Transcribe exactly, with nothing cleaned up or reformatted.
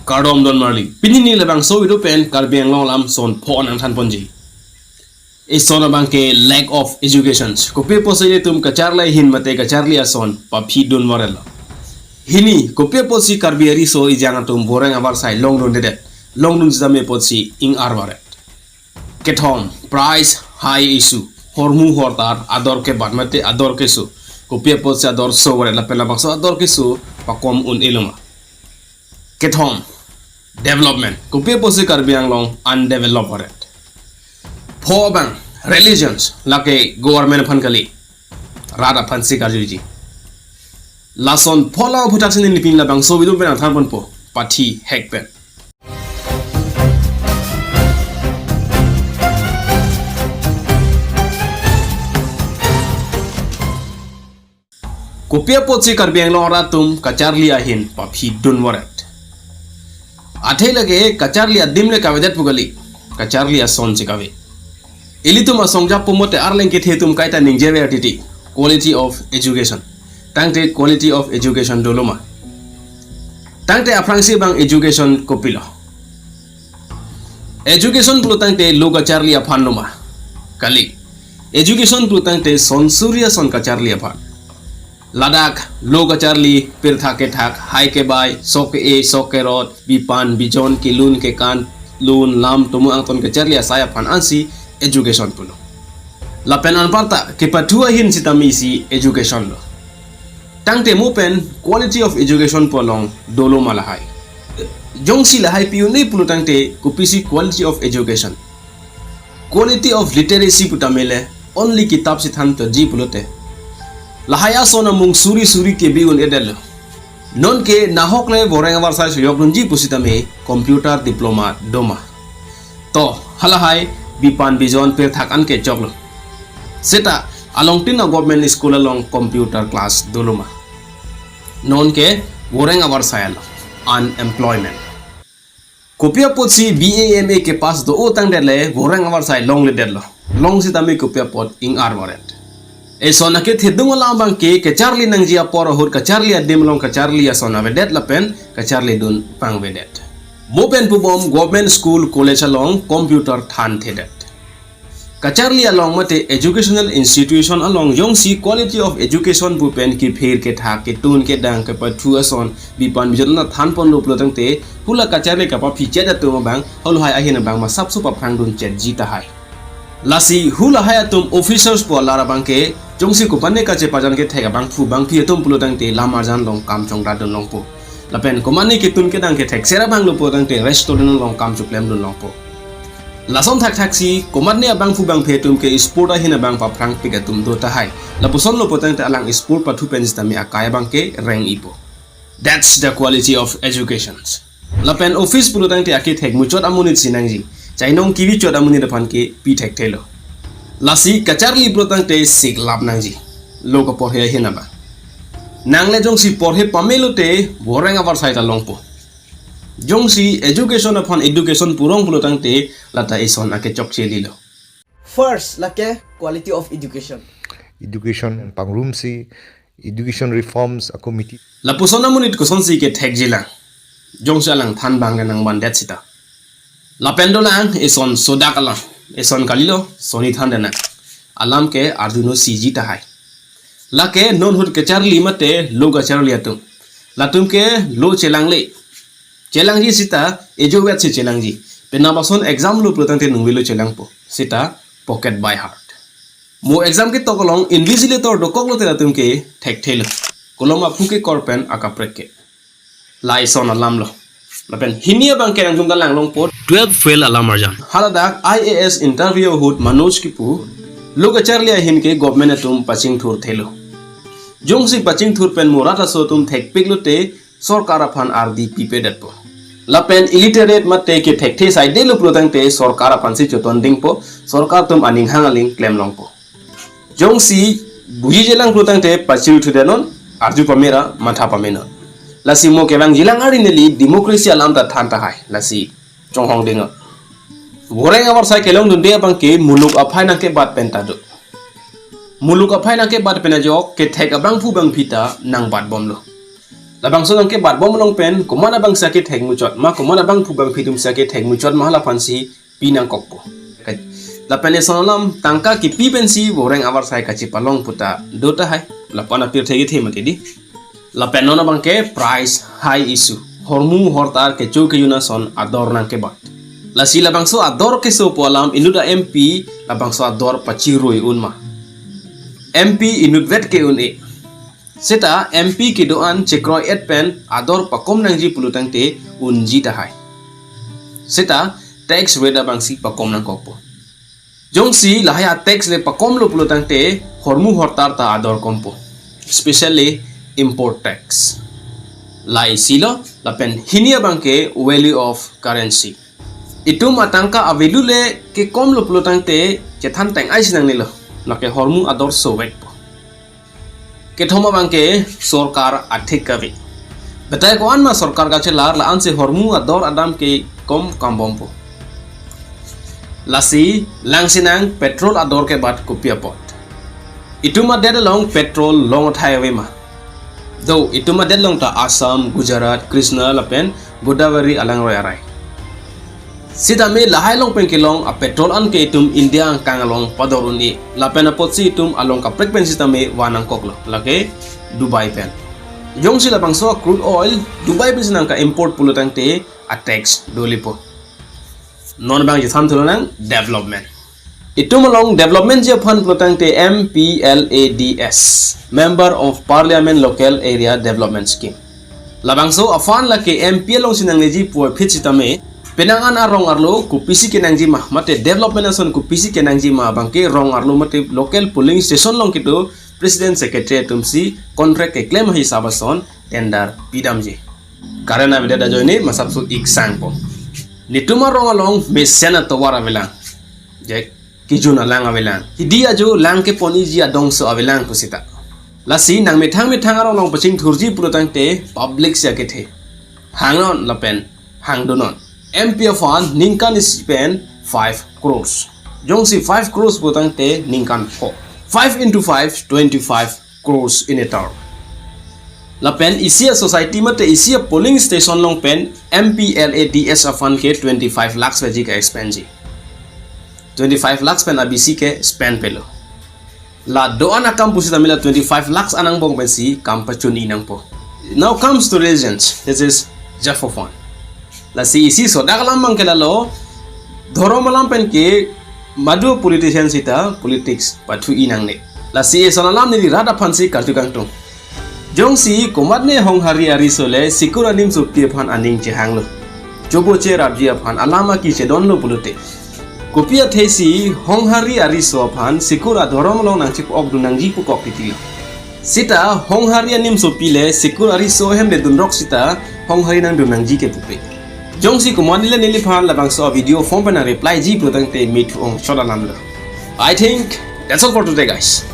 Kardom don marli. Pini ne labangso video pen Karbi Anglong alam son pho nangthan ponji. Eson abang ke lack of education. Kopi apotsi ilitum kacharli ahin mate kacharli ason paphi dun varetlo. Hini, kopi apotsi Karbi ariso ejang atum voreng avarsai longdundedet. Longdun sitame apotsi ing-ar varet. Kethom, price high issue. Hormu hortar ador kebat mate ador keso. Kopi apotsi ador so varet lapen labangso ador keso pakom un-elo ma. Kethom, development. Kopi apotsi Karbi Anglong undeveloped varet. Pho abang, religions, lake government aphan kali, rat aphansi karjuji. Lason pho alam aphuthak si ne pini labangso video pen nangthan ponpo, pathi hek pen. Kopi apotsi Karbi Anglong arat atum kacharli ahin paphi dun varet. Athe lake kacharli adim le kavedet pu kali, kacharli ason si kave. Ilitum asong japo mate arleng kethe atum kaita ningje ver titi, quality of education. Tangte quality of education dolo ma? Tangte aphrangsi abang education kopilo? Education pulo tangte lo kacharli aphan lo ma? Kali. Education pulo tangte son suri ason kacharli aphan. Ladak lo kacharli, pirtha kethak, hai kebai, sok ke-e, sok kerot, bipan, bijon, kelun, kekan, lun, lam, tomo angton kacharli asai aphan ansi education pulo. Lapen anparta kepathu ahin sitame isi education lo. Tangte mo pen quality of education pu along dolo ma lahai? Jongsi lahai pi un-e pulo tangte kopisi quality of education? Quality of literacy putame le only kitap si than toji pulote, lahai ason amung suri suri kebi un-edetlo. Nonke nahok le voreng avarsai suyok dunji pusitame computer diploma do ma? To, halahai bipan bijon pirthak an kechoklo. Seta alongtin a-government school along computer class dolo ma? Nonke voreng avarsai along unemployment. Kopi apotsi B A M A kepass do-o tangdet le voreng avarsai longledetlo? Long sitame kopi apot ing-ar varet? Eson akethedung alam abang ke kacharli nangji apor ahut kacharli adim along kacharli ason avedet lapen kacharli dun pangvedet. Mo pen pubom government school college along computer thanthedet. Kacharli along mate educational institution along jongsi quality of education pu pen kepher kethak ketun kedang kepathu ason bipan bijon na than ponlo pulo tangte hula kacharli kapaphi chet atum abang halahai ahin abang ma sapso paphrang dun chetji tahai. Lasi halahai atum officers pu alar abang ke jongsi komatne kachepajan kethek abangphu bangphi atum pulo tangte lam arjan along kam chongrat dun longpo. Lapen komatne ketun kedang kethekser abang lo pulo tangte restaurant along kam choklem dun longpo. Lason thakthak si komatne abangphu bangphi atum ke sport ahin abang paphrangpik atum do tahai. Lapuson lo pulo tangte alang sport pathu pen sitame akai abang ke reng-ipo. That's the quality of education. Lapen office pulo tangte akethek muchot amonit si nangji. Chainong kebi chot amonit aphan ke pi thekthelo. Lasi kacharli pulo tangte siklap nangji. Lo kaporhe ahin abang. Nangle jongsi porhe pamelo te voreng avarsai ta longpo. Jongsi education aphan education pu rong pulo tangte lata eson akechokche lilo. First, lake quality of education. Education pangrumsi, education reforms a committee. Lapuson amonit kosonsi kethekjilang? Jongsi alang than abang ke nangvandet sita. Lapen dolang eson sodak alam. Eson kalilo, soni than dena. Alam ke arjuno siji tahai. Lake non ahut kacharli mate lo kacharli atum. Latum ke lo chelangle. Chelangji sita ejo vet si chelangji. Penap ason exam lo pulo tangte ningve lo chelangpo. Sita pocket by heart. Mo exam ketok along invigilator dokok lote latum ke thekthelo. Kolom aphu kekor pen akaprek ke. La eson alam lo. Lapen hini abang ke nangtum ta lang longpo twelve fail alam arjan. Haladak I A S interview ahut Manoj kipu lo kacharli ahin ke government atum pachingthurthelo. Jongsi pachingthur pen mo rat aso atum thekpik lote sorkar aphan ardi pipedetpo. Lapen illiterate mate kethekthe saidelo pulo tangte sorkar aphansi choton dingpo, sorkar atum aning hang aling klem longpo. Jongsi bujijelang pulo tangte pachiruthudenon, arju pamera, matha pamenon. Lasi mo kevangjilang ari neli democracy alam ta than tahai. Lasi chonghong dingnon. Voreng avarsai kelongdunde abang ke muluk aphai nangkebat pen ta do. Muluk aphai nangkebat pen ajok kethek abangphu bangphi ta nangbatbomlo. Labangso nangkebatbom along pen komat abang si akethek muchot ma, komat abangphu bangphi atum si akethek muchot ma, hala aphansi pinangkokpo. Lapen eson alam tangka kipi pensi voreng avarsai kachipalong pu ta do tahai. Lapen apirthe kethe mati di. Lapen non abangke price high issue. Hormu hortar kecho kejun ason ador nangkebat. Lasi labangso ador keso pu alam inut a-M P labangso ador pachirui un ma. M P inutvet ke un-e. Seta M P kedo-an chekroi-et pen ador pakom nangji pulo tangte unji tahai. Seta tax rate abangsi pakom nangkokpo. Jongsi lahai a-tax le pakomlo pulo tangte hormu hortar ta ador kompo, especially import tax. La isi lo, lapen hini abangke value of currency. Itum atangka a-value le kekomlo pulo tangte chethan teng-ai si nangnelo, lake hormu ador sovekpo. Kethom abangke sorkar athik kave. Betai ko-an ma sorkar kachelar, la-ansi hormu ador adam kekom kambompo. Lasi langsinang petrol ador kebat kopi apot. Itum adet along petrol long athai ave ma? Do, itum adet along ta Assam, Gujarat, Krishna lapen Godavari alangroi arai. Sitame lahai along pen kelong a-petrol an ke itum India angkang along pador un-e. Lapen apotsi itum along kaprek pen sitame van nangkoklo, lake Dubai pen. Jongsi labangso crude oil Dubai pensi nangka-import pulo tangte a-tax dolipo. Non abang chethan thulonang development. Itum along development ji aphan pulo tangte M P L A D S, Member of Parliament Local Area Development Scheme. Labangso a-fund lake M P alongsi nangleji pu aphi sitame, penang an arong arlo kopisi kenangji ma, mate development ason kopisi kenangji ma abangke rong arlo mate local polling station along kedo president secretary atumsi contract keklem ahisap ason tender pidamji. Current avedet ajoine masapso ik sangpo. Netum arong along mesen atovar avelang. Je kejun alang avelang. Hidi ajo lang kepon-iji adongso avelang pusita. Lasi nangmethang methang arong along pachingthurji pulo tangte public si akethe. Hangnon lapen hangdonon. M P a-fund ningkan isi pen five crores. Jongsi five crores pulo tangte ningkan pho. Five into five, twenty-five crores in a term. Lapen isi a-society mate isi a-polling station along pen M P L A D S a-fund ke twenty-five lakhs veji ka-expend ji. Twenty-five lakhs pen a-B C ke spend pelo. La do-an akam pusitame la twenty-five lakhs an angbong pensi kam pachun-i nangpo. Now comes to religions. This is just for fun. Lasi isi sodak alam abangke lalo, dhorom alam pen ke madu politician sita politics pathu-i nangne. Lasi eson alam neli rat aphansi karju kangtung. Jongsi komatne Honghari ariso le Sikur animsopi aphan aning chehanglo, chobo cherapji aphan alam aki chedonlo pulote, kopi athesi Honghari ariso aphan Sikur adhorom along nangchip-okdun nangji pu kok titilo. Sita Honghari animsopi le Sikur ariso ahem le dunrok sita Honghari nangdun nangji ke pupe. Jongsi komatne le neliphan labangso a-video form pen a-reply ji pulo tangte mithu ong chot alamlo. I think that's all for today, guys.